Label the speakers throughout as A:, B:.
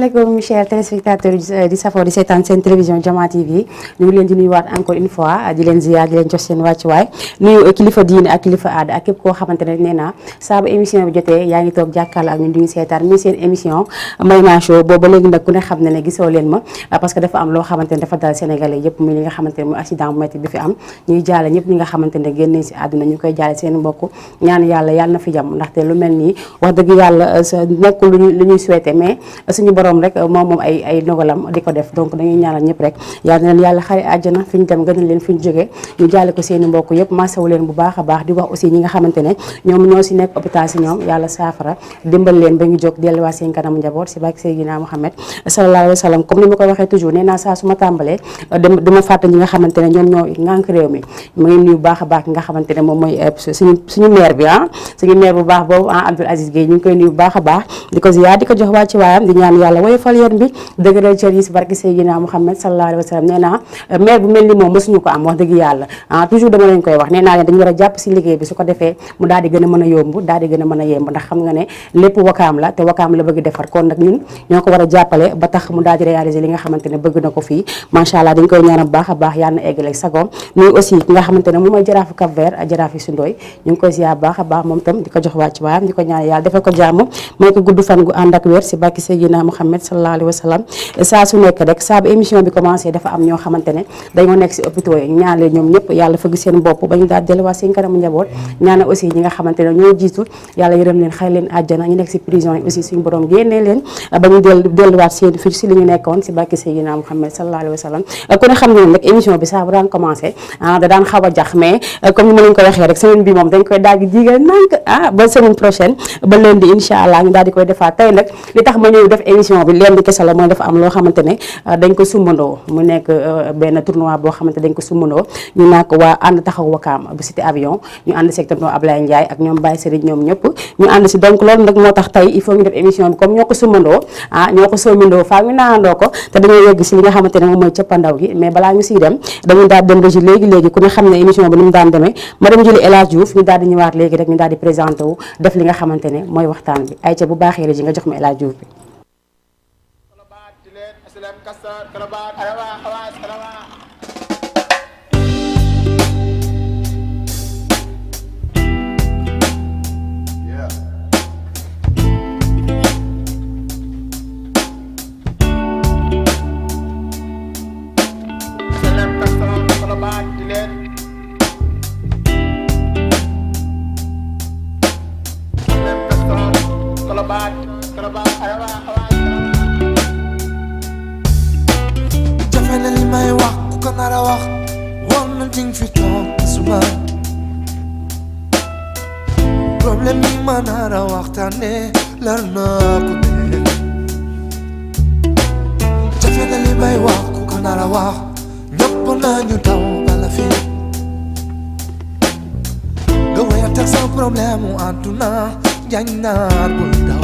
A: asalaamaaleykum chers téléspectateurs di safoo di seetaan seen télévision Jama TV ñu ngi leen di nuyuwaat encore une fois di leen ziar di leen jox seen wàccuwaay nuyu kilifa diine ak kilifa aada ak képp koo xamante ne nee naa saa bu émission bi jotee yaa ngi toog jàkkaarloo ak ñun di ñu seetaan mi seen émission Mayna Show boobu ba léegi nag ku ne xam ne ne gisoo leen ma parce que dafa am loo xamante ne dafa dal sénégalais yëpp muy li nga xamante ne muy accident bu métti bi fi am ñuy jaale ñëpp ñi nga xamante ne génn nañ si àdduna ñu koy jaale seen mbokk ñaan yàlla na fi jàmm ndaxte lu mel nii wax dëgg yàlla nekkul lu ñuy souhaité mais suñu borom rek moom ay nogalam di ko def donc dañuy ñaanal ñëpp rek yal na leen yàlla xare àjjana fi ñu dem gënal leen fi ñu jógee ñu jaale ko seeni mbokk yëpp masawu leen bu baax a baax di wax aussi ñi nga xamante ne ñoom ñoo si nekk hôpital si ñoom yàlla saafara dimbal leen ba ñu jóg delluwaat seen kanamu njaboot si barke Seydina Muhammad sallallahu alayhi wa sallam comme ni ma ko waxee toujours nee naa saa su ma tàmbalee dama fàtte ñi nga xamante ne ñoom ñoo ngànk réew mi ma ngi nuyu bu baax a baax ki nga xamante ne moom mooy suñu maire bi suñu maire bu baax boobu Abdoul Aziz Gueye ñu ngi koy nuyu bu baax a baax di ko ziyaar di ko jox wàcc waayam di ñaan yàlla woy fal yéen bi dëgëral cër yi si barke Seydina Muhammad sallallahu alayhi wa sallam nee naa maire bu mel ni moom mësuñu ko am wax dëgg yàlla toujours dama leen koy wax nee naa leen dañu war a jàpp si liggéey bi su ko defee mu daal di gën a mën a yomb daal di gën a mën a yemb ndax xam nga ne lépp wakaam la te wakaam la bëgg defar kon nag ñun ñoo ko war a jàppale ba tax mu daal di réaliser li nga xamante ne bëgg na ko fii macha allah dañ koy ñaanal bu baax a baax yàlla na eggaleeg sagoom nuyu aussi ki nga xamante ne moom mooy jaraafu Cap Vert ak jaraafu Sundooy ñu ngi koy ziar bu baax a baax moom tam di ko jox wàcc waayam di ko ñaanal yàlla defal ko jàmm mooy ko gudd fan gu ànd ak wér si barke Seydina Muhammad sallallahu alayhi wa sallam saa su nekk rek saa bu émission bi commencé dafa am ñoo xamante ne dañoo nekk si hôpitaux yi ñaanal ñoom ñëpp yàlla fëgg seen bopp ba ñu daal delluwaat seen kanamu njaboot ñaanal aussi ñi nga xamante ne ñoo jiitu yàlla yërëm leen xëy leen àjjana ñu nekk si prison yi aussi suñu borom génnee leen ba ñu delluwaat seen fi si li ñu nekkoon si barke Seydina Muhammad sallallahu alayhi wa sallam ku ne xam ne nag émission bi saa bu daan commencé da daan xaw a jax mais comme ni ma leen ko waxee rek semaine bi moom dañ koy daal di digal nànk ba semaine prochaine ba lundi incha allah ñu daal di koy defaat tey nag li tax ma ñëw def émission bi leen di kese la mooy dafa am loo xamante ne dañ ko sumbandoo mu nekk benn tournoi boo xamante dañ ko sumbandoo ñu naa ko waa ànd taxaw wakaam bu cité avion ñu ànd si tonton Ablaye Ndiaye ak ñoom Baye Serigne ñoom ñëpp ñu ànd si donc loolu nag moo tax tey il faut ñu def émission bi comme ñoo ko sumbandoo ñoo ko soomindoo faa ñu naandoo ko te dañoo yegg si li nga xamante ne moom mooy cëppandaw gi mais balaa ñu siy dem dañu daal dem régi léegi ku ne xam ne émission bi ni mu daan demee ma dem jëli El Hadj Diouf ñu daal di ñëwaat léegi rek ñu daal di présenté wu def li nga xamante ne mooy waxtaan bi ay ca bu baaxee régi nga jox ma El Hadj Diouf bi
B: jafe na li may wax ku ko nar a wax woon na ding fi toog suba problème yi ma nar a waxtaane lar naa ko dee jafe na li may wax ku ko nar a wax ñëpp nañu daw bala fi nga wéyat ak sa problème mu àdduna jañ naa bul daw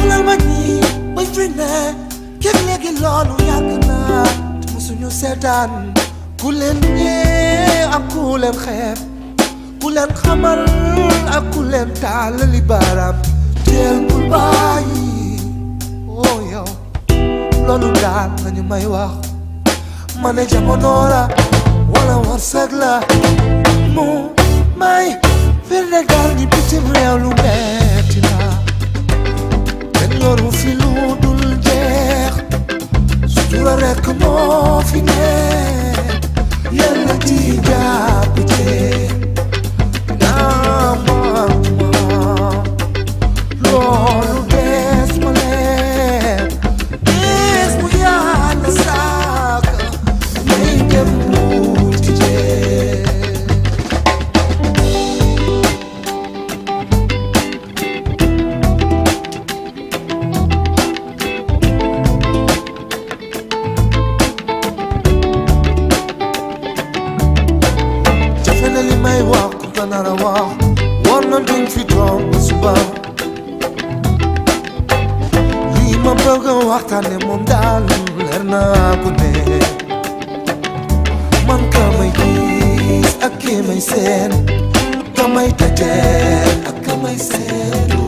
B: lal ma ñii bañ fi ne képp léegi loolu yàgg naa te musuñu seetaan ku leen ñee ak ku leen xeeb ku leen xamal ak ku leen taalali baaraam teel bul bàyyi oh yow loolu daal lañu may wax ma ne jamono la wala wërsëg la mu may firnde daal ñi bitim réew lu metti la kenn yoru fi lu dul jeex sutura rekk moo fi ne yàlla ci jàpp jeex naa ma loolu des ma leen des mu yàlla sàkk may dem wuti jeex nara wax war na duñ fi toog ba suba lii ma bëgg waxtaane moom daal leer naa ko ne man ka may gis ak ki may seen ka may tajeel ak ka may seetu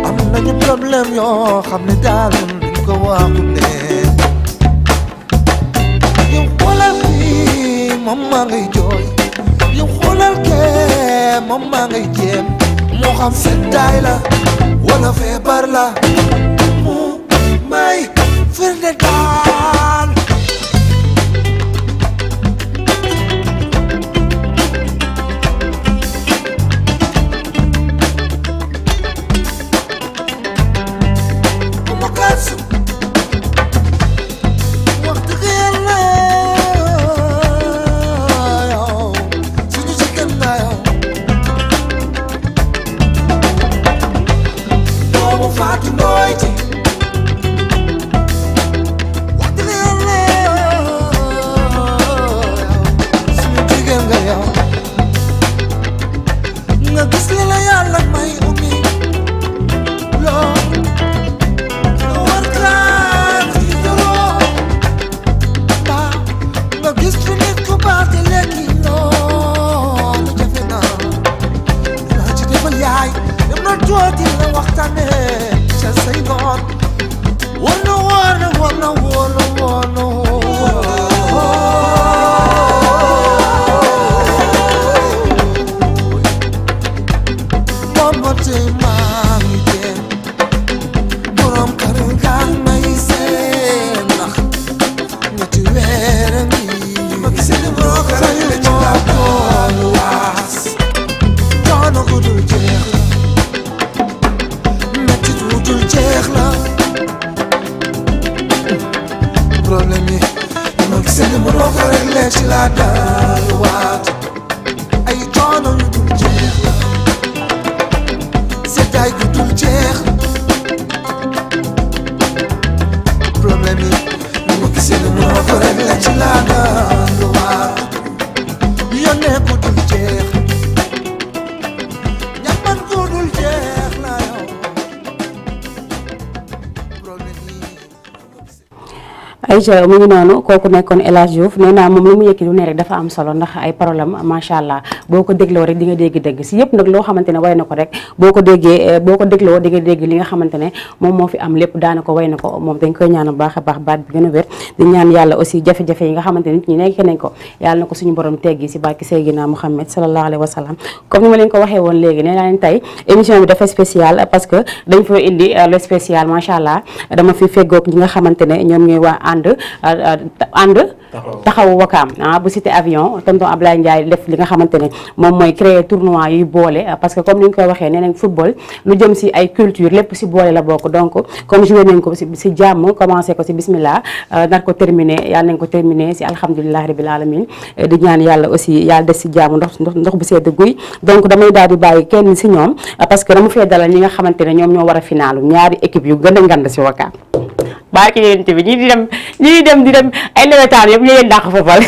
B: am nañu problème yoo xam ne daal duñ ko waxu ne yow xoolal fii moom maa ngay jooy yow xoolal kee moom maa ngay jéem moo xam seddaay la wala feebar la mu may firnde daal
A: Aïcha mu ngi noonu kooku nekkoon El Hadj Diouf nee naa moom lu mu yëkki lu ne rek dafa am solo ndax ay problème macha allah boo ko dégloo rek di nga dégg dëgg si yëpp nag loo xamante ne way na ko rek boo ko dégloo di nga dégg li nga xamante ne moom moo fi am lépp daana ko way na ko moom dañ koy ñaan baax a baax baat bi gën a wér di ñaan yàlla aussi jafe-jafe yi nga xamante ne nit ñi nekk nañ ko yàlla na ko suñu borom teggi si barki Seydina Muhammad sallallahu alayhi wa sallam comme ni ma leen ko waxee woon léegi nee naa leen tey émission bi dafa spécial parce que dañ fa indi le spécial macha allah dama fi feggoog ñi nga xamante ne ñoom ñooy waa ànd taxawu Wakaam bu cité avion tonton Ablaye Ndiaye def li nga xamante ne moom mooy créer tournoi yuy boole parce que comme ni ñu koy waxee nee nañ football lu jëm si ay culture lépp si boole la bokk donc comme joué nañ ko si jàmm commencé ko si bismillah nar ko terminé yàlla nañ ko terminé si alhamdulilah rabil alamin di ñaan yàlla aussi yàlla des si jàmm ndox bu sedd guy donc damay daal di bàyyi kenn si ñoom parce que dama fee dalal ñi nga xamante ne ñoom ñoo war a finaalu ñaari équipe yu gën a ngand si Wakaam baaki yéen bi ñii di dem ay nawetaan yëpp ñu leen dàq foofal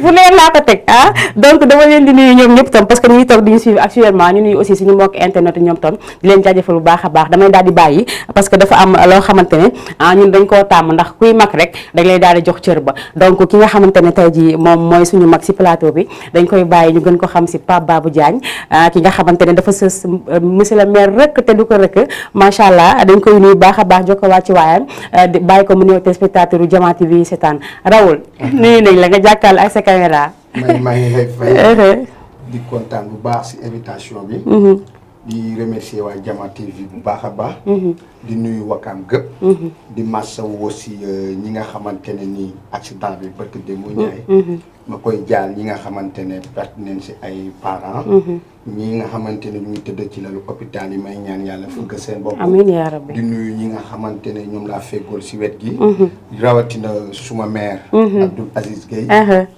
A: fu leen laa ko teg donc dama leen di nuyu ñoom ñëpp tam parce que ñu ngi toog di ñu suivre actuellement ñu nuyu aussi suñu mbokk internet ñoom tam di leen jaajëfal bu baax a baax damay daal di bàyyi parce que dafa am loo xamante ne ñun dañ koo tàmm ndax kuy mag rek dañ lay daal di jox cër ba donc ki nga xamante ne tey ji moom mooy suñu mag si plateau bi dañ koy bàyyi ñu gën ko xam si Pape Babou Diagne ki nga xamante ne dafa sës monsieur le maire rëkk te du ko rëkk macha allah dañ koy nuyu baax a baax jox ko wàcc waayam bàyyi ko mu néew téléspectateur u Jama TV seetaan Raoul nuyu nañ la nga jàkkaarloo ak sa caméra.
C: maa ngi lay fay di kontaan bu baax si invitation bi. di remercier waa Jama TV bu baax a baax. di nuyu Wakaam gëpp. di masawu aussi ñi nga xamante ne ni accident bi bëtt de mu ñaay ma koy jaal ñi nga xamante ne perte nañ si ay parents. ñi nga xamante ne ñu ngi tëdd ci lalu hôpital yi may ñaan yàlla fëgg seen bopp.
A: amiin yaa rabbi.
C: di nuyu ñi nga xamante ne ñoom laa feggool si wet gi. rawatina suma maire. Abdoul Aziz Gueye.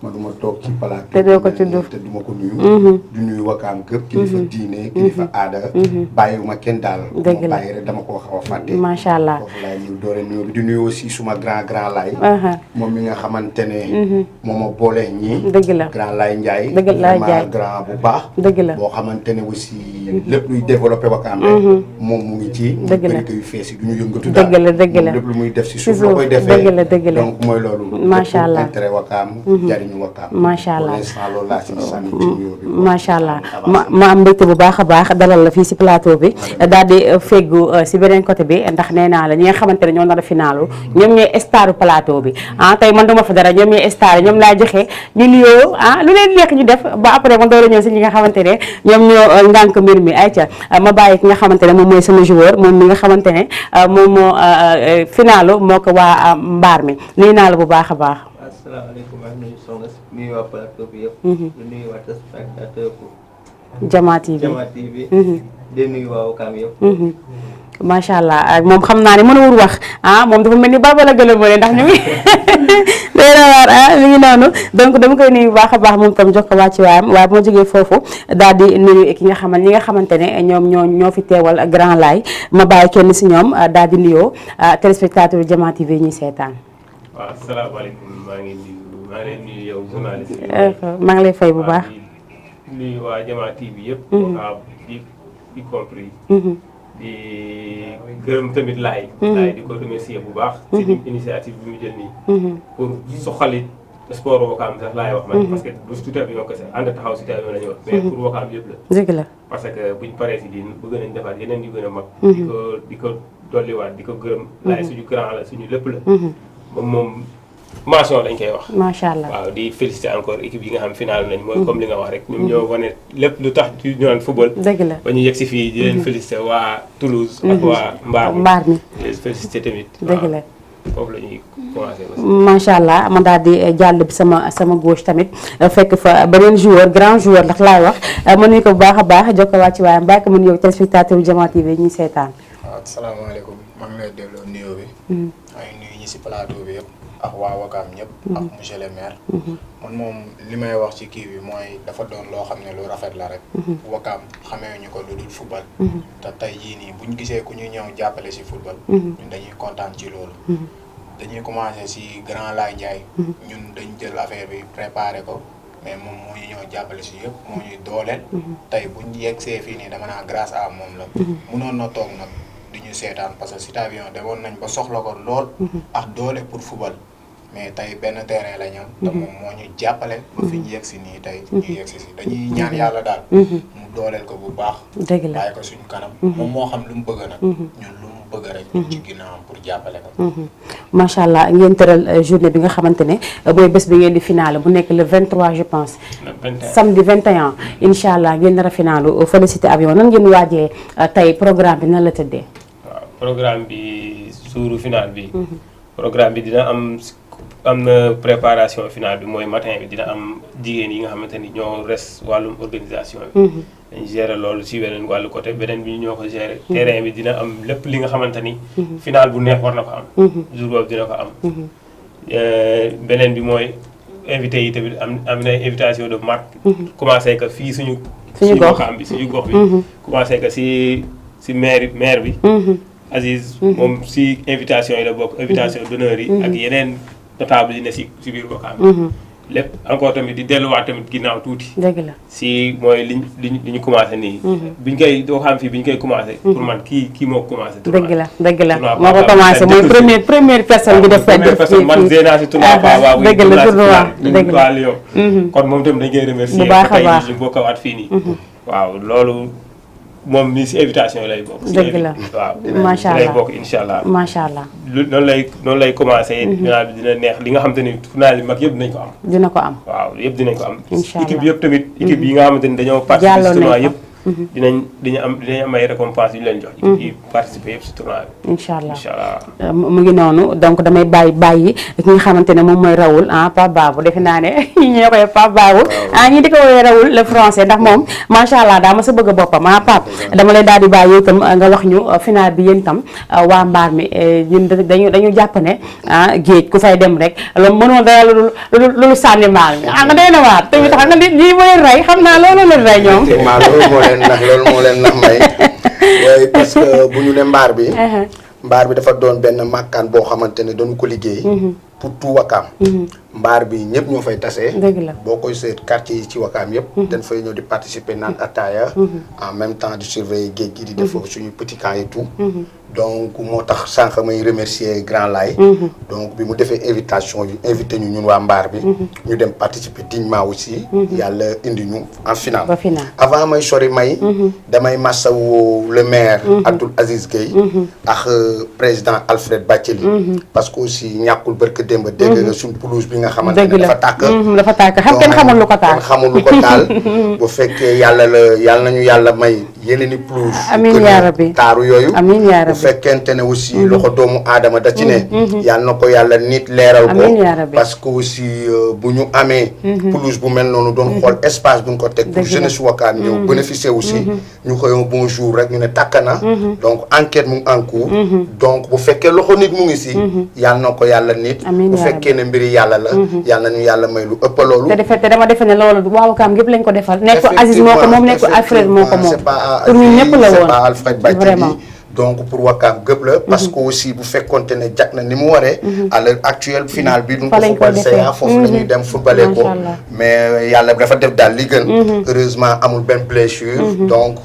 C: ma du ma toog ci palaat.
A: te doo ko tudd
C: te du ma ko nuyu. di nuyu Wakaam gëpp. kilifa diine kilifa aada. bàyyiwuma kenn daal.
A: dëgg la
C: bàyyi rek dama koo xaw a fàtte.
A: macha allah
C: foofu laay nuyu doore nuyu di nuyu aussi suma grand laay. moom mi nga xamante ne. moom ma boole ñii.
A: dëgg la
C: grand laay Ndiaye.
A: dëgg laay Ndiaye
C: grand bu baax.
A: dëgg la
C: boo xamante ne aussi lépp luy développé Wakaam rek moom mu ngi ci
A: dëgg la
C: yu fees yi du ñu yëngatu
A: dëgg la dëgg la
C: lépp lu muy def si suuf la koy defee
A: dëgg la dëgg la
C: donc mooy loolu
A: macha allah
C: intérêt Wakaam jariñu Wakaam
A: macha allah
C: pour l'instant loolu laa si sànni ci nuyoo bi
A: macha allah ma am mbégte bu baax a baax dalal la fii si plateau bi daal di feggu si beneen côté bi ndax nee naa la ñi nga xamante ne ñoo nar a finaalu ñoom ñooy staru plateau bi tey man duma fa dara ñoom ñooy star ñoom laa joxe ñu nuyoo lu leen neex ñu def ba après man door a ñëw si ñi nga xamante ne ñoom ñoo ngànk mbir mi ayca ma bàyyi ki nga xamante ne moom mooy sama joueur moom mi nga xamante ne moom moo finaalu moo ko waa mbaar mi nuyu naa la bu baax a baax.
D: asalaamaaleykum maa ngi nuyu soxna si nuyu waa plateau bi yëpp. di nuyu waa téléspectateur
A: Jama TV
D: Jama TV. di nuyu waa Wakaam yëpp.
A: macha allah moom xam naa ne mënul wax moom dafa mel ni baba la gën a bëre ndax ñu ngi day na waar mi ngi noonu donc dama koy nuyu bu baax a baax moom tam jox ko wàcc waayam waaye bu ma jógee foofu daal di nuyu ki nga ñi nga xamante ne ñoom ñoo fi teewal Grand Laye ma bàyyi kenn si ñoom daal di nuyoo téléspectateur Jama TV ñuy seetaan.
E: waaw asalaamaaleykum maa ngi nuyu yow journaliste
A: maa ngi lay fay bu baax.
E: nuyu waa Jama TV yëpp. waaw y compris. di gërëm tamit laay di ko remercier bu baax ci initiative bi mu jël nii pour soxali sport Wakaam sax laay wax man parce que du si avion kese ànd taxaw si avion la ñuy wax mais pour Wakaam yëpp la
A: dëgg la
E: parce que buñ paree si diin bëgg nañ defaat yeneen yu gën a mag di ko dolliwaat di ko gërëm laay suñu grand la suñu lépp la moom mention lañ koy wax.
A: macha allah
E: waaw di féliciter encore équipe yi nga xam final nañ mooy comme li nga wax rek ñoom ñoo wane lépp lu tax ñu naan football.
A: dëgg la
E: ba ñu yegg si fii di leen féliciter waa Toulouse. ak waa
A: Mbaar mi
E: di leen féliciter tamit.
A: dëgg la
E: foofu la ñuy commencer aussi.
A: macha allah ma daal di jàll bi sama gauche tamit fekk fa beneen joueur grand joueur ndax laay wax ma nuyu ko bu baax a baax jox ko wàcc waaye mbàkk mu nuyu téléspectateur Jama TV ñuy seetaan.
F: waaw asalaamaaleykum maa ngi lay delloo nuyoo bi. maa ngi nuyu ñi si plateau bi yëpp. ak waa Wakaam ñëpp. ak monsieur le maire. man moom li may wax ci kii bi mooy dafa doon loo xam ne lu rafet la rek. Wakaam xamee ñu ko lu dul football. te tey jii nii buñ gisee ku ñu ñëw jàppale si football. ñun dañuy kontaan ci loolu. dañuy commencé si Grand Laye Ndiaye. ñun dañ jël affaire bi préparé ko mais moom moo ñu ñëw jàppale si yëpp moo ñuy dooleel. tey buñ yegsee fii nii dama naa grâce à moom la. munoon na toog nag di ñu seetaan parce que si avion demoon nañ ba soxla ko lool. ak doole pour football. mais tey benn terrain la ñam te moom moo ñu jàppale ba fi ñu yegg si nii tey ñu yegg si dañuy ñaan yàlla daal mu dooleel ko bu baax
A: dëgg la
F: bàyyi ko suñu kanam moom moo xam lu mu bëgg nag ñun lu mu bëgg rek ñu ci ginnaawam pour jàppale ko
A: macha allah ngeen tëral journée bi nga xamante ne mooy bés bi ngeen di finale bu nekk le 23 je pense samedi 21 incha allah ngeen nar a finalu félicité avion nan ngeen waajee tey programme bi nan la tëddee
E: waaw programme bi suuru final bi programme bi dina am na préparation finale bi mooy matin bi dina am jigéen yi nga xamante ni ñoo res wàllum organisation bi dañ gérer loolu si weneen wàllu côté beneen bi ñoo ko gérer terrain bi dina am lépp li nga xamante ni final bu neex war na ko am jour boobu dina ko am beneen bi mooy invité yi tamit am na invitation de marque commencé que fii suñu goxam bi suñu gox bi commencé que si maire bi Aziz moom si invitation yi la bokk invitation d'honneur yi ak yeneen notable yi ne si biir Wakaam lépp encore tamit di delluwaat tamit ginnaaw tuuti
A: dëgg la
E: si mooy li ñu commencé nii biñ koy doo xam fii bi ñu koy commencé pour man kii moo ko commencé
A: dëgg la moo ko commencé mooy première personne bi def
E: man génaa si tournoi Paa
A: dëgg la tournoi
E: Lyon kon moom tamit dañ koy remercier
A: bu baax a baax
E: ñu bokkawaat fii nii waaw loolu moom nii si invitation yi lay bokk.
A: dëgg la
E: waaw
A: macha allah
E: lay bokk incha allah.
A: macha allah.
E: noonu lay commencé. final bi dina neex li nga xamante ni final yi mag yëpp dinañ ko am.
A: dina ko am
E: waaw yëpp dinañ ko am.
A: incha allah
E: équipe yëpp tamit. équipe yi nga xamante ni dañoo participer si tournoi yëpp. dinañ am ay récompenses yu ñu leen jox. équipe yi participer yëpp si tournoi bi.
A: incha allah
E: incha allah.
A: mu ngi noonu donc damay bàyyi ki nga xamante ne moom mooy Raoul Pape Babou defe naa ne ñi ñoo koy Pape Babou ñi di ko woowee Raoul le français ndax moom macha allah daa ma sa bëgg a boppam Pape dama lay daal di bàyyi itam nga wax ñu final bi yéen itam waa mbaar mi ñun dañu jàpp ne géej ku fay dem rek loolu mënoo dara lu sànni mbaar mi nga day na waar tamit xam nga nit ñi moo leen rey xam naa loolu leen rey ñoom
C: loolu moo leen nax may waaye parce que bu ñu ne mbaar bi dafa doon benn màkkaan boo xamante ne doon ko liggéey pour tout Wakam. mbaar bi ñëpp ñoo fay tasee.
A: dëgg la
C: boo koy seet quartier yi ci Wakam yëpp. dañ fay ñëw di participer naan ataaya. en même temps di surveiller géej gi di def foofu suñu petit camp et tout. donc moo tax sànq may remercier Grand Laye. donc bi mu defee invitation yi invité ñu ñun waa mbaar bi. ñu dem participer dignement aussi. yàlla indi ñu en finale.
A: ba final
C: avant may sori may. damay massawu le maire. Abdoul Aziz Gueye. ak président Alfred Bathily. parce que aussi ñàkkul barke démb dégg nga suñ pelouse bi nga xamante ne dafa tàkk.
A: dafa tàkk xam kenn xamul lu ko taal.
C: kenn xamul lu ko taal. bu fekkee yàlla nañu yàlla may yeneen i pelouse.
A: amiin yaa rabbi
C: taaru yooyu.
A: amiin yaa rabbi
C: bu fekkente ne aussi loxo doomu aadama da ci ne. yàlla na ko yàlla nit leeral ko.
A: amiin yaa rabbi
C: parce que aussi bu ñu amee. pelouse bu mel noonu doon xool espace bu ñu ko teg. pour jeunesse Wakam ñëw bénéficier aussi. ñu koy un bon jour rek ñu ne tàkk na. donc enquête mu ngi en cours. donc bu fekkee loxo nit mu ngi si. yàlla na ko yàlla nit. bu fekkee ne mbiri yàlla la. yàlla nañu yàlla may lu ëpp loolu.
A: te dama defe ne loolu waa Wakam yëpp lañ ko defal. nekk Aziz moo ko moom nekk Alfred moo ko moom. pour ñun ñëpp la woon
C: c'est pas Alfred Bathily donc pour Wakam gëpp la. parce que aussi bu fekkonte ne jag na ni mu waree. à l'heure actuelle finale bi duñ ko football CA foofu la ñuy dem footballé ko. mais yàlla dafa def daal li gën. heureusement amul benn blessure. donc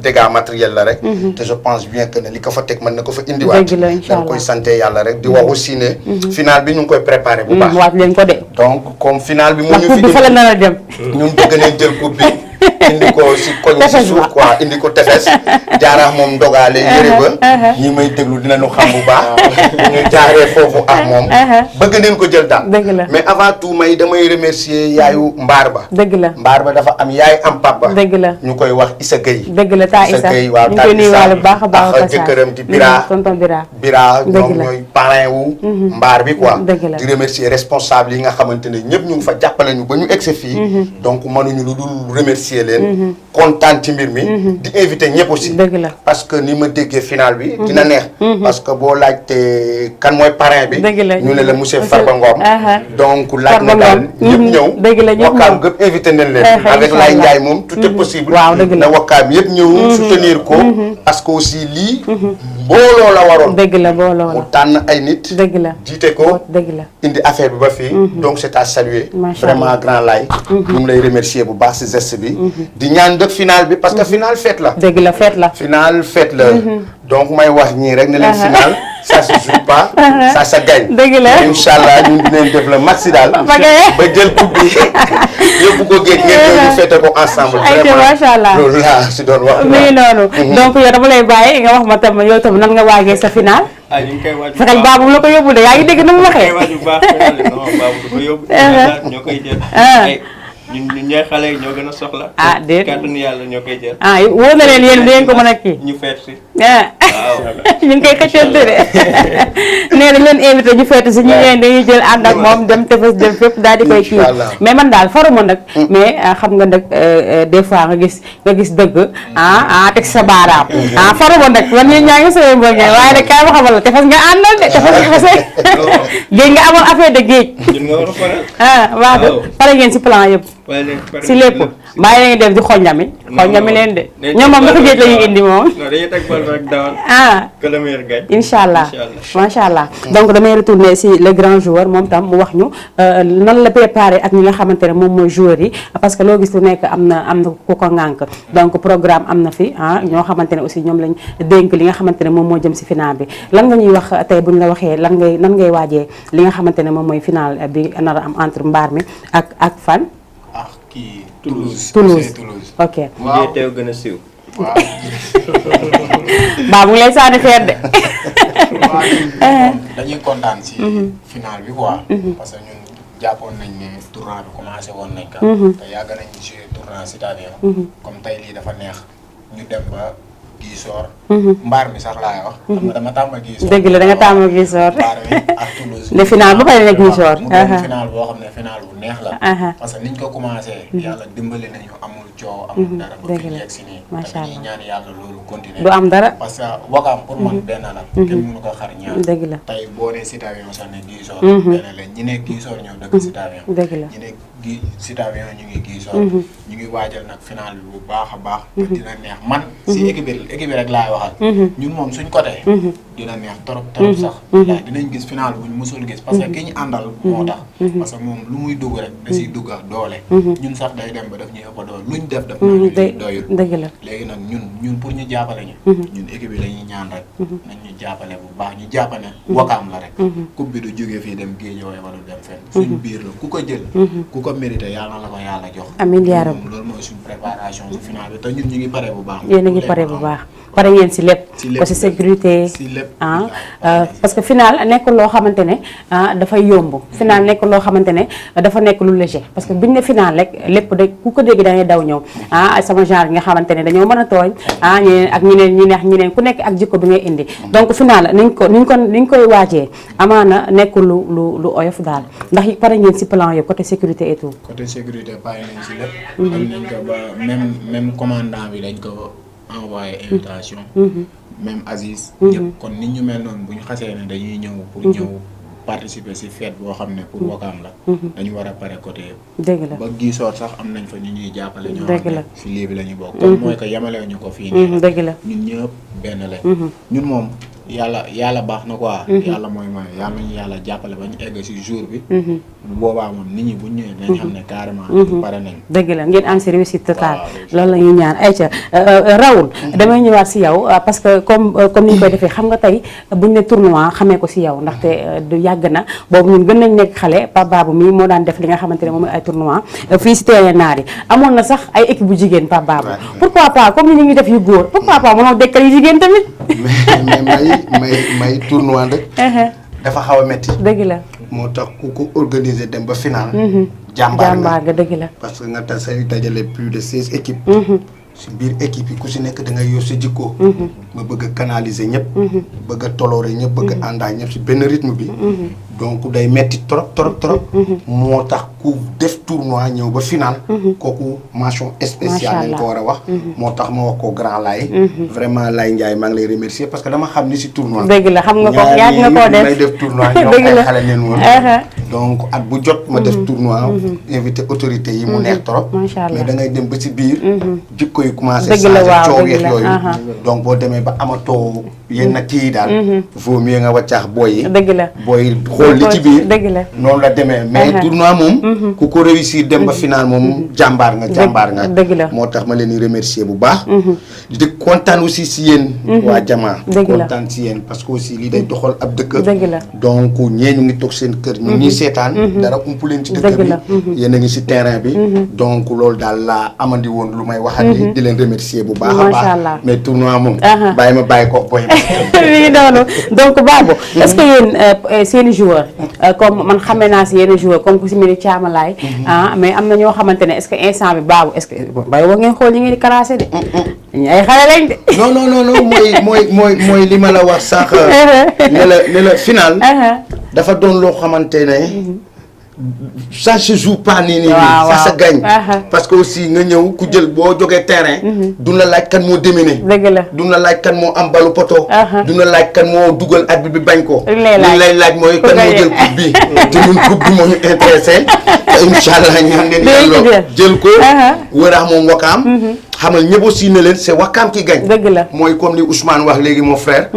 C: dégâts matériels la rek. te je pense bien que ne li ko fa teg mën na ko fa indiwaat. dañ koy santé yàlla rek di wax aussi ne. finale bi ñu ngi koy préparé bu baax.
A: waat leen ko de.
C: donc comme finale bi moo ñu fi
A: bi fa la nar a dem.
C: ñun bëgg nañ jël coupe bi. indi ko si koñ si suuf quoi indi ko tefes jaaraax moom ndogaale yére ba ñi may déglu dinañu xam bu baax ñu jaaree foofu ak moom bëgg neen ko jël daal mais avant tout damay remercier yaayu mbaar ba
A: dëgg la
C: mbaar ba dafa am yaay am papa
A: dëgg la
C: ñu koy wax Issa Gueye
A: dëgg la taa Issa
C: Gueye waaw
A: ñu koy nuyuwaale bu baax a baax
C: ak jëkkëram di Bira
A: tonton
C: Bira ñoom ñooy parrain wu mbaar bi quoi
A: dëgg la
C: di remercier responsable yi nga xamante ne ñëpp ñu ngi fa jàppale ñu ba ñu egsi fii donc mënuñu lu dul remercier leen kontaan ci mbir mi di invité ñëpp aussi
A: dëgg la
C: parce que ni ma déggee final bi dina neex parce que boo laajte kan mooy parrain bi ñu ne la monsieur Farba Ngom donc laaj na daal ñëpp ñëw
A: dëgg la ñëpp
C: Wakam gëpp invité nañ leen avec Laye Ndiaye moom tout est possible
A: waaw dëgg la
C: na Wakam yëpp ñëw soutenir ko parce que aussi lii booloo la waroon
A: dëgg la booloo
C: mu tànn ay nit
A: dëgg la
C: jiite ko
A: dëgg la
C: indi affaire bi ba fii donc c'est à saluer vraiment grand Laye ñu ngi lay remercier bu baax si geste bi di ñaan dëkk final bi parce que final fête la
A: dëgg la fête la
C: final fête la donc may wax ñii rek ne leen final ça se joue pas ça se gagne
A: dëgg la
C: inchallah ñun dinañ def le maxi daal ba jël coupe bi yóbbu ko géej ngeen ñëw ñu fête ko ensemble vraiment
A: macha allah
C: loolu laa si doon wax
A: mi ngi noonu donc yow dama lay bàyyi nga wax ma tam yow tam nan nga waajee sa final
D: ñu ngi koy waaj
A: fexeel baabu la ko yóbbu de yaa ngi dégg na mu waxee
D: waaj bu baax non baabu du ko yóbbu ñoo koy jël ñun ñooy xale yi ñoo gën a soxla.
A: déet
D: kàttanu yàlla ñoo koy jël.
A: wóor na leen yéen dinañ ko mën a kii.
D: ñu feet si.
A: waaw ñu ngi koy xëccante de nee na leen invité ñu feetu si ñu ngeen dañuy jël ànd ak moom dem tefes dem fépp daal di koy kii mais man daal faruma nag mais xam nga nag des fois nga gis dëgg teg sa baaraam faruma nag man ñun ñaa ngi sooy mbër ngeen waaye nag kaay ma xamal la tefes nga àndal de tefes géej nga amoon affaire de géej.
D: ñun nga war a
A: waaw pare ngeen si plan yëpp. si lépp bàyyi la ñuy def di xoññami leen de ñoom moom naka géej la ñuy indi moom.
D: non dañuy teg bal rek dawal. que le meilleur gagne.
A: incha allah macha allah donc damay retourner si le grand joueur moom tam mu wax ñu nan la préparé ak ñi nga xamante ne moom mooy joueurs yi parce que loo gis lu nekk am na ku ko ŋànk donc programme am na fi ñoo xamante ne aussi ñoom lañ dénk li nga xamante ne moom moo jëm si final bi lan nga ñuy wax tey bu ñu la waxee nan ngay waajee li nga xamante ne moom mooy final bi nar a am entre mbaar mi ak fan.
F: kii
A: Toulouse ok.
D: waaw teew gën a siiw.
F: waaw.
A: baa mu ngi lay sànni xeer de.
F: dañuy kontaan si final bi quoi. parce que ñun jàppoon nañ ne tournoi bi commencé woon nañ ko. te yàgg nañ ci tournoi citadin. comme tey lii dafa neex ñu dem ba Gisoor. mbaar mi sax laay wax. xam nga dama tàmm Gisoor.
A: dëgg la da nga tàmm Gisoor.
F: mbaar mi ak Toulouse.
A: le final ba pare ne Gisoor.
F: mu doon final boo xam ne final bu neex la. parce que niñ ko commencé. yàlla dimbali nañu amul coow amul dara ba fi yegg si nii.
A: macha allah
F: ñaan yàlla loolu continuer.
A: du am dara.
F: parce que Wakaam pour man benn la. kenn mënu ko xar ñaar.
A: dëgg la
F: tey boo nee Citavion sax ne Guissor. benn la ñi ne Guissor ñëw dëkk Citavion.
A: dëgg la
F: ñi ne Citavion ñu ngi Guissor. ñu ngi waajal nag final bi bu baax a baax. te dina neex man. si équipe bi rek laay waxal. ñun moom suñ côté. dina neex trop sax. dinañ gis final bu ñu mësul gis parce que ki ñu àndal moo tax. parce que moom lu muy dugg rek da siy dugg ak doole. ñun sax day dem ba daf ñuy ëpp doole luñ def daf ñu doyul.
A: dëgg la
F: léegi nag ñun pour ñu jàppale ñu. ñun équipe bi la ñuy ñaan rek. nañ ñu jàppale bu baax ñu jàppale Wakaam la rek. coupe bi du jógee fii dem Guédiawaye wala dem fenn. suñ biir la ku ko jël. ku ko mérité yàlla la ko yàlla jox.
A: amiin yaa rabbi
F: loolu mooy suñ préparation su final bi te ñun ñu ngi pare bu baax.
A: yéen a ngi pare bu baax pare ngeen si lépp. ko si sécurité parce que final nekkul loo xamante ne dafay yomb. final nekkul loo xamante ne dafa nekk lu léger parce que buñ ne final rek lépp de ku ko dégg da ngay daw ñëw sama genre nga xamante ne dañoo mën a tooñ ñeneen ak ñeneen ñi neex ñeneen ku nekk ak jikko bi ngay indi donc final niñ koy waajee amaana nekkul lu oyof daal ndax pare ngeen si plan yëpp côté sécurité et tout.
F: côté sécurité pare nañ si lépp. am nañ ko ba même commandant bi dañ ko envoyé invitation. même Aziz. ñëpp kon nit ñu mel noonu bu ñu xasee ne dañuy ñëw pour ñëw participer si fête boo xam ne pour Wakaam la. dañu war a pare côté yëpp.
A: dëgg la
F: ba Guissor sax am nañ fa ñu ñuy jàppale. ñoo
A: dëgg
F: xam
A: la
F: ne si lii bi la ñu bokk. kon mooy que yemale ñu ko fii nii.
A: dëgg la
F: ñun ñëpp benn lañ. ñun moom yàlla baax na quoi. yàlla mooy mooy yàlla nañu yàlla jàppale ba ñu egg si jour bi. bu boobaa moom nit ñi bu ñu ñëwee dañu xam ne carrément. pare nañ.
A: dëgg la ngeen am si réussite totale. loolu la ñuy ñaan ayca Raoul. damay ñëwaat si yow parce que comme ni ñu koy defee xam nga tey buñ ne tournoi xamee ko si yow ndaxte du yàgg na boobu ñun gën nañ nekk xale Pape Babou mi moo daan def li nga xamante ne moom ay tournoi fii si terrain naar yi amoon na sax ay équipe bu jigéen Pape Babou. pourquoi pas comme ni ñu ngi def yu góor pourquoi pas mënoo dekkal yu jigéen tamit.
C: mais may tournoi rek. dafa xaw a métti.
A: dëgg la
C: moo tax ku ko organiser dem ba final.
A: jàmbaar nga dëgg la.
C: parce que nga tasay dajale plus de 16 équipes. si biir équipe yi ku si nekk da ngay yor sa jikko. nga bëgg a canaliser ñëpp. bëgg a toloore ñëpp bëgg a àndaa ñëpp si benn rythme bi. donc day metti trop. moo tax ku def tournoi ñëw ba final. kooku mention spéciale lañ ko war a wax. moo tax ma wax ko grand Laye. vraiment Laye Ndiaye maa ngi lay remercier parce que dama xam ni si tournoi.
A: dëgg la xam nga ko yàgg nga koo def
C: may def tournoi ñoom ay xale neen woon. donc at bu jot ma def tournoi. invité autorités yi mu neex trop.
A: macha allah
C: mais da ngay dem ba ci biir. jikko yi commencé
A: dëgg la waaw
C: coow
A: dëgg
C: yeeg
A: la
C: yooyu. donc boo demee ba amatoo yenn kii daal. vaut mieux nga wàccaax booy yi.
A: dëgg la
C: booy xool li ci biir.
A: dëgg la
C: noonu la demee mais tournoi moom. ku ko réussir dem ba final moom jàmbaar nga.
A: dëgg la
C: moo tax ma leen di remercier bu baax. di kontaan aussi si yéen. waa Jama.
A: dëgg la
C: kontaan si yéen parce que aussi lii day doxal ab dëkk.
A: dëgg la
C: donc ñee ñu ngi toog seen kër. ñu ngi seetaan. dara umpu leen ci dëkk bi. yéen a ngi si terrain bi. donc loolu daal laa amandi woon lu may waxati. di leen remercier bu baax a baax.
A: macha allah
C: mais tournoi moom. bàyyi ko boy.
A: mi ngi noonu donc Babou est-ce que yéen seen i joueurs comme man xamee naa si yenn joueurs comme ku si mel ni Thiamalaay. mais am na ñoo xamante ne est-ce que instant bi Babou est-ce que bay wa ngeen xool ñi ngeen di classé de. ñu ay xale lañ de.
C: non mooy li ma la wax sànq. ne la final. dafa doon loo xamante ne. ça se joue pas nii ça se gagne. parce que aussi nga ñëw ku jël boo jógee terrain. duñ la laaj kan moo dominé.
A: dëgg la
C: duñ la laaj kan moo am balu poto. duñ la laaj kan moo dugal arbitre bi bañ ko.
A: li lay
C: laaj mooy kan moo jël coupe bi. te ñun coupe bi moo ñu intéressé. te incha allah ñaan leen yàlla jël ko. wëraax moom Wakaam. xamal ñëpp aussi ne leen c'est Wakaam ki gañ.
A: dëgg la
C: mooy comme li Ousmane wax léegi mon frère.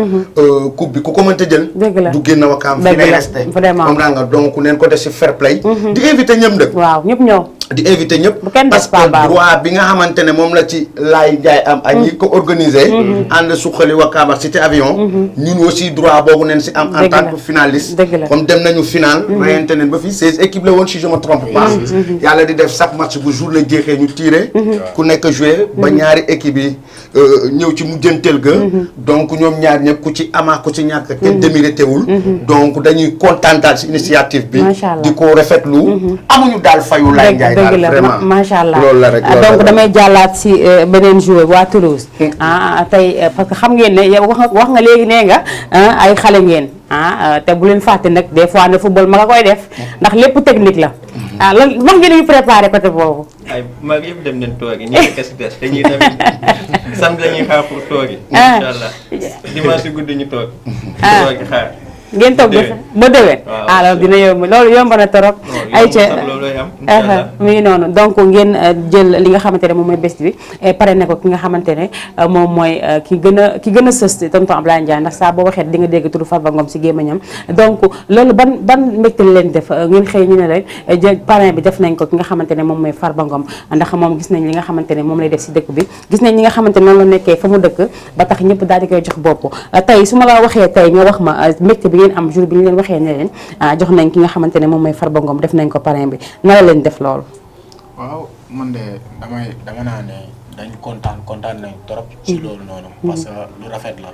C: coupe bi ku ko mënta jël.
A: dëgg la
C: du génn Wakaam fi lay resté.
A: vraiment
C: comprends nga donc neen ko def si fair play. di invité ñëpp nag.
A: waaw ñëpp ñëw.
C: di invité ñëpp.
A: bu kenn
C: parce que droit bi nga xamante ne moom la ci Laye Ndiaye am. ak ñi ko organisé. ànd suqali Wakaam ak Cité Avion. ñun aussi droit boobu neen si am. en tant que finaliste. comme dem nañu final. reyante neen ba fii 16 équipes la woon si je me trompe pas. yàlla di def chaque match bu jour la jeexee ñu tiré. ku nekk joué ba ñaari équipe yi ñëw ci mujjanteel ga. donc ñoom ñaar ñëpp ku ci ama ku ci ñàkk kenn démérité wul. donc dañuy kontaan daal si initiative bi. di ko rafetlu. amuñu daal fayu Laye Ndiaye daal vraiment
A: macha allah
C: loolu la rek
A: donc damay jàllaat si beneen joueur waa Toulouse. tey parce que xam ngeen ne yow wax nga léegi nee nga ay xale ngeen te bu leen fàtte nag des fois ne football ma nga koy def ndax lépp technique la lan wax ngeen ñu préparé côté boobu.
D: ay mag yëpp dem nañ toogi ñi kes des dañuy tamit samedi la ñuy xaar pour toogi incha allah dimanche guddi ñu toog toogi xaar
A: ngeen toog ba déwén alors dina yomb loolu yomb na torop ay ca mi ngi noonu donc ngeen jël li nga xamante ne moom mooy bés bi pare ne ko ki nga xamante ne moom mooy ki gën a sës tonton Ablaye Ndiaye ndax saa boo waxee di nga dégg turu Farba Ngom si gémmiñam donc loolu ban mbégte la leen def ngeen xëy ñu ne leen parrain bi def nañ ko ki nga xamante ne moom mooy Farba Ngom ndax moom gis nañ li nga xamante ne moom lay def si dëkk bi gis nañ li nga xamante ne noonu la nekkee fa mu dëkk ba tax ñëpp daal di koy jox bopp tey su ma la waxee tey nga wax ma mbégte bi ngeen am jour bi ñu leen waxee ne leen jox nañ ki nga xamante ne moom mooy Farba Ngom def nañ ko parrain bi na la leen def loolu.
F: waaw man de dama naa ne dañ kontaan nañ trop ci loolu noonu parce que lu rafet la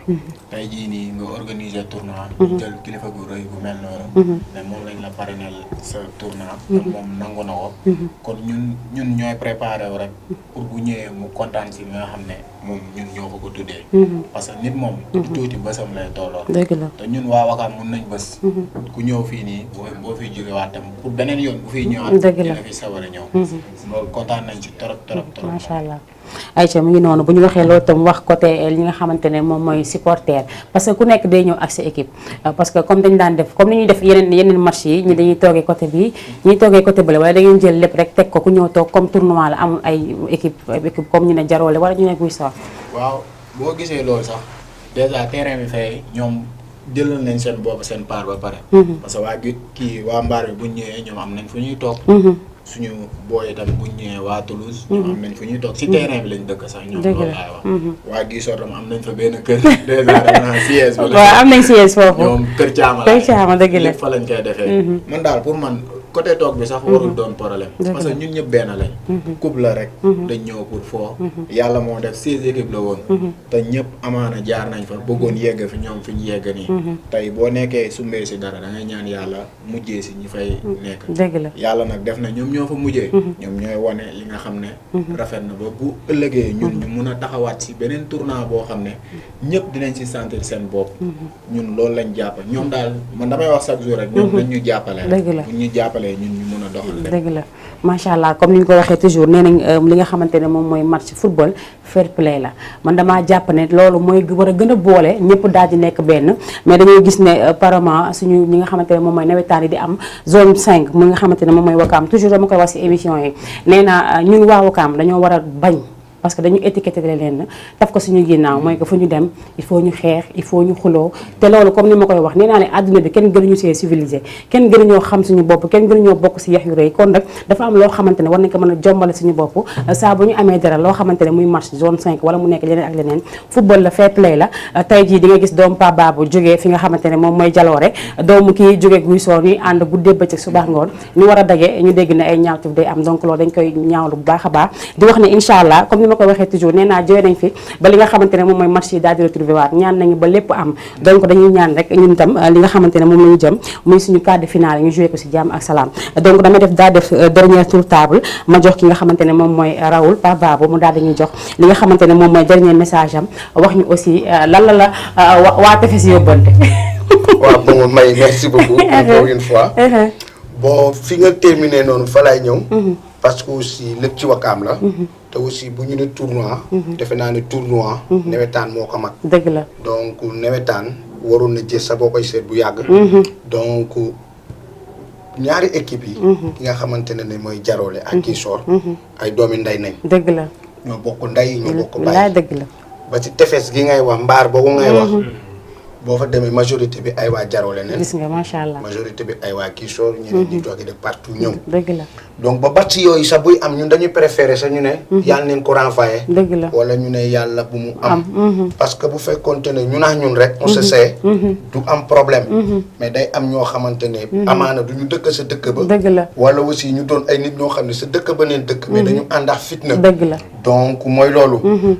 F: tey jii nii nga organiser tournoi jël kilifa gu rëy gu mel noonu ne moom lañ la parrainel sa tournoi te moom nangu na ko kon ñun ñooy préparé wu rek pour bu ñëwee mu kontaan si nga xam ne moom ñun ñoo ko tuddee parce que nit moom tuuti bësam lay tolloo te ñun waa Wakaam mun nañ bës ku ñëw fii nii boo fiy jóge waat tam pour beneen yoon bu fiy ñëwaat dina fi sawar a ñëw loolu kontaan nañ ci trop
A: macha allah. Aïcha mu ngi noonu bu ñu waxee loolu tam wax côté li nga xamante ne moom mooy supporter parce que ku nekk day ñëw ak sa équipe parce que comme dañ daan def comme ni ñuy def yeneen match yi ñi dañuy toogee côté bii ñuy toogee côté bële wala da ngeen jël lépp rek teg ko ku ñëw toog comme tournoi la amul ay équipe comme ñu ne Jaroole wala ñu ne Guy Soor.
F: waaw boo gisee loolu sax déjà terrain bi fay ñoom jëlal nañ seen bopp seen part ba pare parce que waa mbaar bi buñ ñëwee ñoom am nañ fu ñuy toog suñu booy itam buñ ñëwee waa Toulouse ñoom am nañ fu ñuy toog si terrain bi lañ dëkk sax ñoom loolu laay wax waa Guy Soor tam am nañ fa benn kër déjà dama naan siège bi
A: waaw am nañ siège foofu
F: ñoom kër Caama
A: dëgg la
F: lépp fa lañ koy defee man daal pour man côté toog bi sax warul doon problème parce que ñun ñëpp benn lañ coupe la rek dañ ñëw pour foo yàlla moo def 16 équipes la woon te ñëpp amaana jaar nañ fa bëggoon yegg fi ñoom fi ñu yegg nii tey boo nekkee sumbee si dara da ngay ñaan yàlla mujjee si ñi fay nekk
A: dëgg la
F: yàlla nag def na ñoom ñoo fa mujjee ñoom ñooy wane li nga xam ne rafet na ba bu ëllëgee ñun ñu mun a taxawaat si beneen tournoi boo xam ne ñëpp dinañ si sentir seen bopp ñun loolu lañ jàpp ñoom daal man damay wax chaque jour rek ñoom dañ ñu jàppale rek bu ñu jàppale ñun ñu mën a doxal
A: dëgg la macha allah comme ni ñu ko waxee toujours nee nañ li nga xamante ne moom mooy match football fair play la man damaa jàpp ne loolu mooy war a gën a boole ñëpp daal di nekk benn mais dañuy gis ne apparemment suñu ñi nga xamante ne moom mooy nawetaan yi di am zone 5 mu nga xamante ne moom mooy Wakaam toujours dama koy wax ci émission yi nee na ñun waa Wakaam dañoo war a bañ parce que dañu étiqueté leen taf ko suñu ginnaaw mooy que fu ñu dem il faut ñu xeex il faut ñu xuloo te loolu comme ni ma koy wax nee naa ne àdduna bi kenn gënuñu see civilisé kenn gënuñoo xam suñu bopp kenn gënuñoo bokk si yax yu rëy kon nag dafa am loo xamante ne war nañ ko mën a jombale suñu bopp saa bu ñu amee dara loo xamante ne muy match zone 5 wala mu nekk leneen ak leneen football la fair play la tey jii di nga gis doomu Pa Babou jógee fi nga xamante ne moom mooy Jaloore doomu kii jógee Guy Soor ñuy ànd guddee bëccëg suba ngoon ñu war a daje ñu dégg ne ay ñaawtuf day am donc loolu dañ koy ñaawlu bu baax a baax di wax ne incha allah comme ni ma koy waxee toujours nee naa jooy nañ fi ba li nga xamante ne moom mooy match yi daal di retrouver waat ñaan nañu ba lépp am donc dañuy ñaan rek ñun itam li nga xamante ne moom la ñu jëm muy suñu quart de finale ñu joué ko si jàmm ak salaam donc damay def dernier tour table ma jox ki nga xamante ne moom mooy Raoul Pa Babou mu daal dañuy jox li nga xamante ne moom mooy dernier message am wax ñu aussi lan la waa tefes yóbbante
C: waaw bon May merci beaucoup encore une fois bon fi nga terminé noonu fa laay ñëw parce que aussi lépp ci Wakaam la te aussi bu ñu ne tournoi defe naa ne tournoi nawetaan moo ko mag
A: dëgg la
C: donc nawetaan waroon na jël sa boo koy seet bu yàgg donc ñaari équipe yi ki nga xamante ne mooy Jaroole ak Guy Soor ay doomi ndey nañ
A: dëgg la
C: ñoo bokk ndey ñoo bokk baay
A: laay dëgg la
C: ba ci tefes gi ngay wax mbaar boobu ngay wax boo fa demee majorité bi ay waa Jaroole neen
A: gis nga macha allah
C: majorité bi ay waa Guy Soor ñeneen ñi toogee de partout ñëw
A: dëgg la
C: donc ba batch yooyu sax buy am ñun dañuy préféré sax ñu ne yàlla neen ko renvoyé
A: dëgg la
C: wala ñu ne yàlla bu mu am parce que bu fekkoonte ne ñu naax ñun rek on se sait du am problème mais day am ñoo xamante ne amaana du ñu dëkk sa dëkk ba
A: dëgg la
C: wala aussi ñu doon ay nit ñoo xam ne sa dëkk ba neen dëkk mais dañu ànd ak fitna
A: dëgg la
C: donc mooy loolu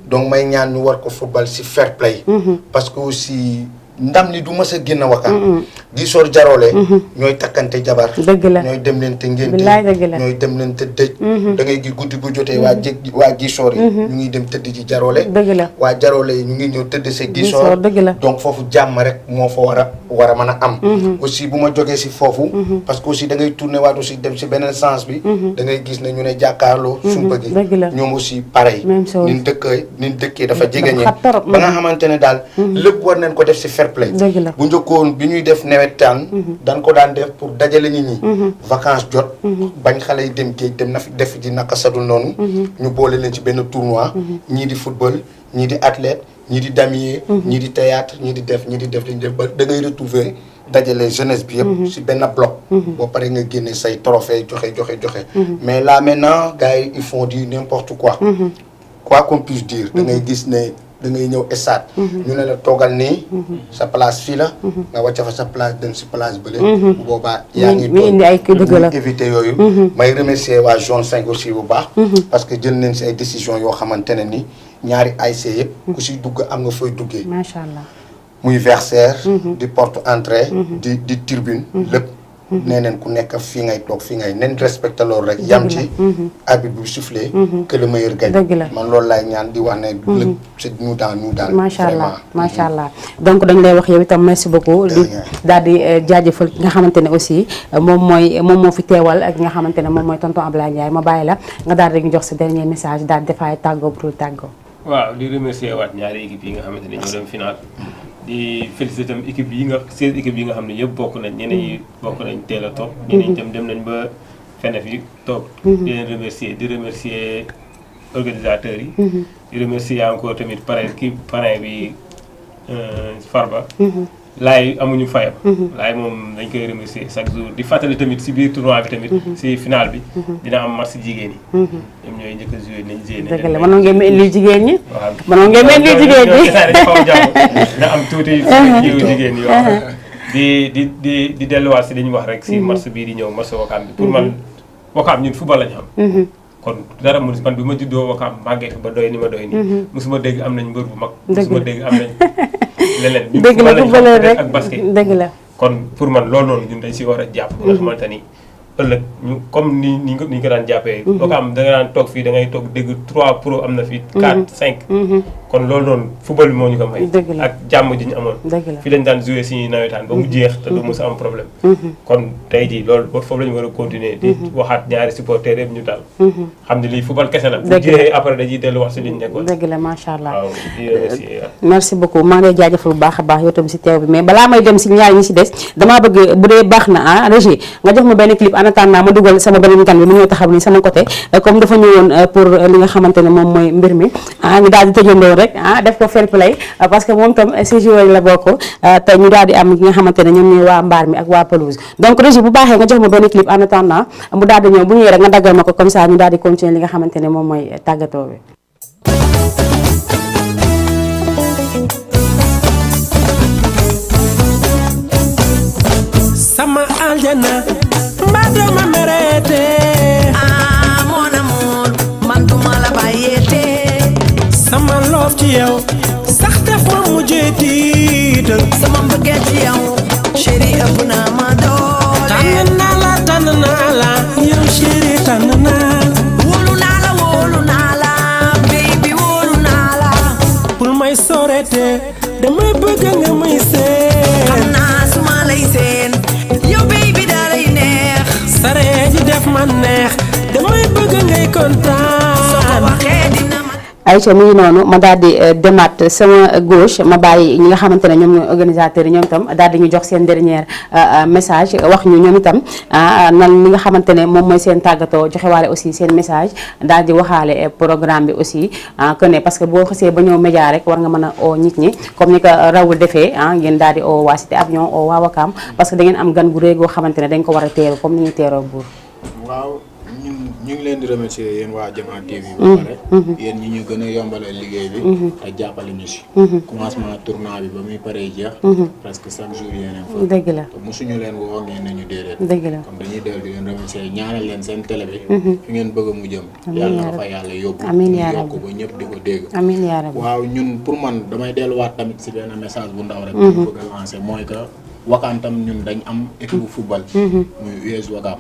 C: donc may ñaan ñu war ko football si fair play parce que aussi ndam li du mës a génn Wakaam Gisor Jarole ñooy takkante jabar
A: dëgg la
C: ñooy dem leen te ngénte
A: billaay dëgg la
C: ñooy dem leen te dëj da ngay gis guddi bu jotee waa Gisor yi ñu ngi dem tëdd ci Jarole
A: dëgg la
C: waa Jarole yi ñu ngi ñëw tëdd sa
A: Gisor
C: Gisor
A: dëgg la
C: donc foofu jàmm rek moo fa war a mën a am aussi bu ma jógee si foofu parce que aussi da ngay tourner waat aussi dem si beneen sens bi da ngay gis ne ñu ne jàkkaarloo sumba gi
A: dëgg la
C: ñoom aussi pareil
A: même chose
C: nin dëkkee dafa jegeñee
A: xat torop
C: ba nga xamante ne daal lépp war nañ ko def si fair play
A: dëgg la
C: bu njëkkoon bi ñuy def nawetaan dañ ko daan def pour dajale nit ñi vacances jot bañ xale yi dem géej dem na fi def di naka sadul noonu ñu boole leen ci benn tournoi ñii di football ñii di athlète ñii di damier ñii di théâtre ñii di def liñ def ba da ngay retrouver dajale jeunesse bi yëpp si benn bloc boo paree nga génne say trophée joxe mais là maintenant gars yi ils font du n'importe quoi qu'on puisse dire da ngay gis ne da ngay ñëw stade ñu ne la toogal nii sa place fii la nga wàcc fa sa place dem si place bële bu boobaa yaa ngi
A: indi ay dëgg la
C: éviter yooyu may remercier waa zone 5 aussi bu baax parce que jël nañ si ay décisions yoo xamante ne ni ñaari ASC yëpp ku si dugg am nga fooy duggee
A: macha allah
C: muy versaire di porte entrée di tribune lépp nee neen ku nekk fii ngay toog fii ngay nen respecté loolu rek yam ci arbitre bu soufflé que le meilleur gagne
A: dëgg la
C: man loolu laay ñaan di wax ne lépp c'est nous daal
A: macha allah donc dañ lay wax yow itam merci beaucoup di daal di jaajëfal ki nga xamante ne aussi moom moo fi teewal ak nga xamante ne moom mooy tonton Ablaye Ndiaye ma bàyyi la nga daal di jox sa dernier message daal di defaay tàggoo pour tàggoo
E: waaw di remercier waat ñaari équipe yi nga xamante ne ñoo dem final di féliciter tam équipe yi nga 16 équipes yi nga xam ne yëpp bokk nañ ñeneen yi bokk nañ teel a toog ñeneen itam dem nañ ba fenef yi toog di leen remercier di remercier organisateurs yi di remercier encore tamit parrain bi Farba laay amuñu fayam laay moom dañ koy remercier chaque jour di fàttali tamit si biir tournoi bi tamit si final bi dina am match jigéen yi ñoom ñooy njëkk a joué nañ joué
A: dëgg la mënoon ngeen indi jigéen ñi
E: waaw
A: mënoon ngeen indi jigéen ñi
E: xaw jàmm dina am tuuti jiw jigéen yi waaw di delluwaat si li ñu wax rek si match bii di ñëw match Wakaam bi pour man Wakaam ñun football lañu xam kon dara mu man bi ma juddoo Wakaam màggee fi ba doy ni ma doy nii musuma dégg am nañ mbër bu mag musuma dégg am nañ leneen ñun
A: dëgg la footballeur rek
E: ak basket
A: dëgg la
E: kon pour man loolu noonu ñun dañ si war a jàpp nga xamante ni ëllëg ñu comme ni ñu ko daan jàppee Wakaam da nga daan toog fii da ngay toog dégg 3 pro am na fii 4 5 kon loolu noonu football bi moo ñu ko may ak jàmm ji ñu amoon fii lañ daan joué si nawetaan ba mu jeex te du mos a am problème kon tey jii loolu boo foofu la ñu war a continuer di waxaat ñaari supporters yëpp ñu dal xam ne lii football kese la bu jeexee après dañuy dellu wax si liñ nekkoon
A: dëgg la macha allah
E: waaw di remercier
A: merci beaucoup maa ngi lay jaajëfal bu baax a baax yow tam si teew bi mais balaa may dem si ñaar ñi si des damaa bëgg bu dee baax na Régis nga jox ma benn clip en attendant ma dugal sama beneen gan bi mu ñëw taxaw ni sama côté comme dafa ñëwoon pour li nga xamante ne moom mooy mbir mi ñu daal di tëjandoo rek def ko fair play parce que moom tam si joueur la bokk te ñu daal di am ki nga xamante ne ñoom ñooy waa mbaar mi ak waa pelouse donc Régis bu baaxee nga jox ma benn clip en attendant mu daal di ñëw bu ñëwee rek nga daggal ma ko comme ça ñu daal di continuer li nga xamante ne moom mooy tàggatoo bi.
G: sama aljana mbaa dama merete
H: mon amour man duma la bàyyeete
G: sama loof ci yow sax def ma mujjee tiital
H: sama mbëggeel ci yow chéri ëpp na ma doole
G: tànn naa la yow chéri tànn naa
H: wóolu naa la baby wóolu naa la
G: bul may sorete damay bëgg nga may seen
H: xam naa su ma lay seen yow baby da lay neex
G: saree ji def ma neex damay bëgg ngay kontaan
H: soo ko waxee dina ma
A: Aïcha mi ngi noonu ma daal di demaat sama gauche ma bàyyi ñi nga xamante ne ñoom ñooy organisateurs yi ñoom itam daal di ñu jox seen dernier message wax ñu ñoom itam nan li nga xamante ne moom mooy seen tàggatoo joxewaale aussi seen message daal di waxaale programme bi aussi que ne parce que boo xasee ba ñëw média rek war nga mën a oo nit ñi comme ni ko Raoul defee ngeen daal di oo waa Cité Avion oo waa Wakaam parce que da ngeen am gan gu rëy goo xamante ne dañ ko war a teeru comme ni ñuy teeroo buur.
F: waaw ñu ngi leen di remercier yéen waa Jama TV ba pare yéen ñi ñu gën a yombalal liggéey bi te jàppale ñu si commencement tournoi bi ba muy paree jeex presque chaque jour yéen fa
A: dëgg la
F: te mosuñu leen woo ngeen nañu déedéet
A: dëgg la
F: comme dañuy dellu di leen remercier ñaanal leen seen télé bi fi ngeen bëgg mu jëm yàlla na fa yàlla yóbbu
A: amiin yaa
F: yokk ba ñëpp di ko dégg
A: amiin yaa rabbi
F: waaw ñun pour man damay delluwaat tamit si benn message bu ndaw rek bu bëgg a lancer mooy que Wakaam tam ñun dañ am équipe bu football. muy US Wakaam.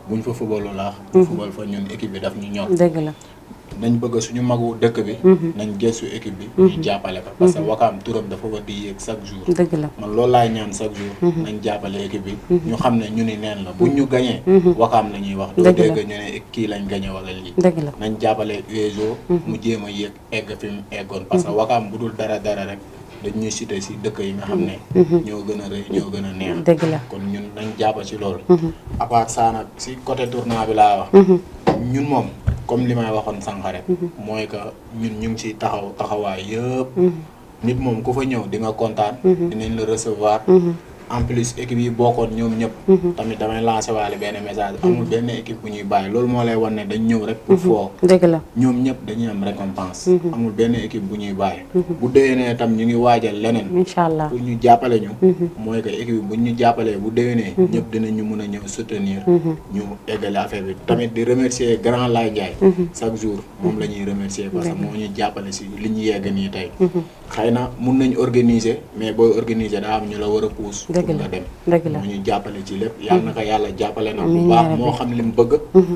F: buñ fa footballu laax. football fa ñun équipe bi daf ñu ñor.
A: dëgg la.
F: nañ bëgg suñu magu dëkk bi. nañ gëstu équipe bi. ñu jàppale ko parce que Wakaam turam dafa war di yéeg chaque jour.
A: dëgg la
F: man loolu laay ñaan chaque jour. nañ jàppale équipe bi. ñu xam ne ñu ni neen la buñ ñu gañee. Wakaam la ñuy wax. doo dégg ñu ne kii lañ gañe wala lii.
A: dëgg la
F: nañ jàppale USO. mu jéem a yéeg egg fi mu eggoon parce que Wakaam bu dul dara rek. dañ ñuy cité si dëkk yi nga xam ne. ñoo gën a rëy ñoo gën a neex.
A: dëgg la
F: kon ñun nañ jàpp ci loolu. à part ça nag si côté tournoi bi laa wax. ñun moom comme li may waxoon sànq rek. mooy que ñun ñu ngi ciy taxawaay yëpp. nit moom ku fa ñëw di nga kontaan. dinañ la recevoir. en plus équipe yi bokkoon ñoom ñëpp. tamit damay lancer waale benn message. amul benn équipe bu ñuy bàyyi loolu moo lay wan ne dañ ñëw rek. pour foo
A: dëgg la
F: ñoom ñëpp dañuy am récompense. amul benn équipe bu ñuy bàyyi. bu déwénee tam ñu ngi waajal leneen.
A: incha allah
F: pour ñu jàppale ñu. mooy que équipe bi bu ñu jàppalee bu déwénee. ñëpp dinañu mën a ñëw soutenir. ñu eggale affaire bi tamit di remercier grand Laye Ndiaye. chaque jour moom la ñuy remercier parce que moo ñu jàppale si li ñu yegg nii tey. xëy na mun nañ organiser mais booy organiser daa am ñu la war a pousse.
A: dëgg la
F: nga dem
A: dëgg la
F: moo ñu jàppale ci lépp yàlla na ko yàlla jàppale na bu baax moo xam li mu bëgg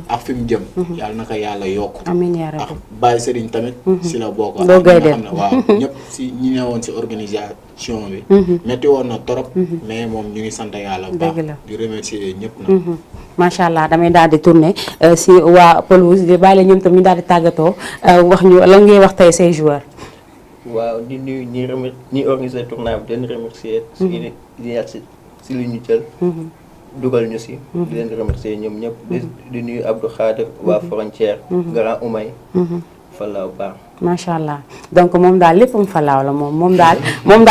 F: ak fi mu jëm yàlla na ko yàlla yokk
A: amiin yaa
F: ak
A: rabbi
F: Baye Serigne tamit si la bokk
A: doo gay
F: xam ne waaw ñëpp si ñi ne woon si organisation bi métti woon na trop mais moom ñu ngi sant yàlla bu baax
A: dëgg la
F: di remercier ñëpp nag
A: macha allah damay daal di tourner si waa pelouse di bàyyi la ñoom tam ñu daal di tàggatoo wax ñu lan ngay wax tey say joueurs.
D: waaw di nuyu ñi organiser tournoi bi den remercier si li ñu jël dugal ñu si di leen remercier ñoom ñëpp di nuyu Abdou Khader waa frontière Grand Oumay Fallaaw baax
A: macha allah donc moom daal léppam falaaw la moom daal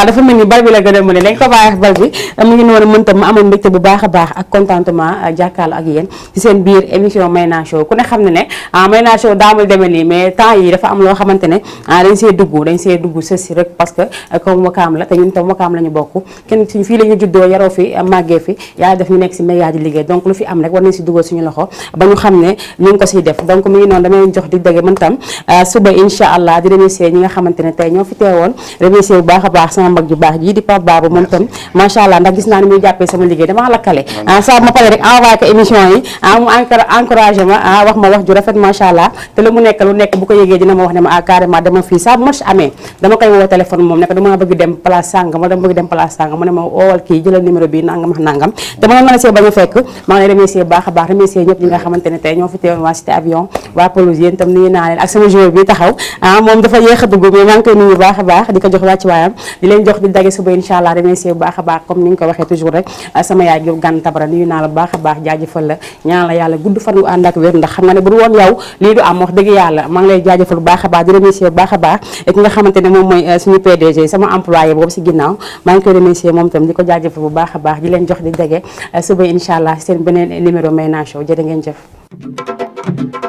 A: dafa mel ni bal bi la gën a mën dañ ko bàyyi bal bi mu ngi noonu mën tam ma amoon mbégte bu baax a baax ak contentement jàkkaarloo ak yéen ci seen biir émission Mayna Show ku ne xam ne ne Mayna Show daamul demee nii mais temps yi dafa am loo xamante ne dañ see dugg sësi rek parce que comme Wakaam la te ñun tam Wakaam la ñu bokk kenn suñu fii la ñu juddoo yaroo fi màggee fi yàlla def ñu nekk si média di liggéey donc lu fi am rek war nañ si dugal suñu loxo ba ñu xam ne ñu ngi ko siy def donc mu ngi noonu damay jox di dégg mën tam suba incha allah di remercier ñi nga xamante ne tey ñoo fi teewoon remercier bu baax a baax sama mag ju baax ji di Pape Babou moom tam macha allah ndax gis naa ni muy jàppee sama liggéey damaa lakkale saa ma pare rek envoyé ko émission yi mu encouragé ma wax ma wax ju rafet macha allah te lu mu nekk bu ko yëgee dina ma wax ne ma carrément dama fii saa bu match amee dama koy woo téléphone moom ne ko dama bëgg dem place sàngam mu ne ma woowal kii jëlal numéro bi nangam ak nangam te mënoon na la see bañ a fekk maa ngi lay remercier bu baax a baax remercier ñëpp ñi nga xamante ne tey ñoo fi teewoon waa Cité Avion waa pelouse yéen tam nuyu naa leen ak sama joueur bi taxaw moom dafa yéex a dugg mais maa ngi koy nuyu bu baax a baax di ko jox wàcc waayam di leen jox di dage suba incha allah remercier bu baax a baax comme ni nga ko waxee toujours rek sama yaay gi Gane Tabara nuyu naa la bu baax a baax jaajëfal la ñaan la yàlla gudd fan wu ànd ak wér ndax xam nga ne bu woon yow lii du am wax dëgg yàlla maa ngi lay jaajëfal bu baax a baax di remercier bu baax a baax ki nga xamante ne moom mooy suñu PDG sama employé boobu si ginnaaw maa ngi koy remercier moom tam di ko jaajëfal bu baax a baax di leen jox di dage suba incha allah seen beneen numéro Mayna Show jërë ngeen jëf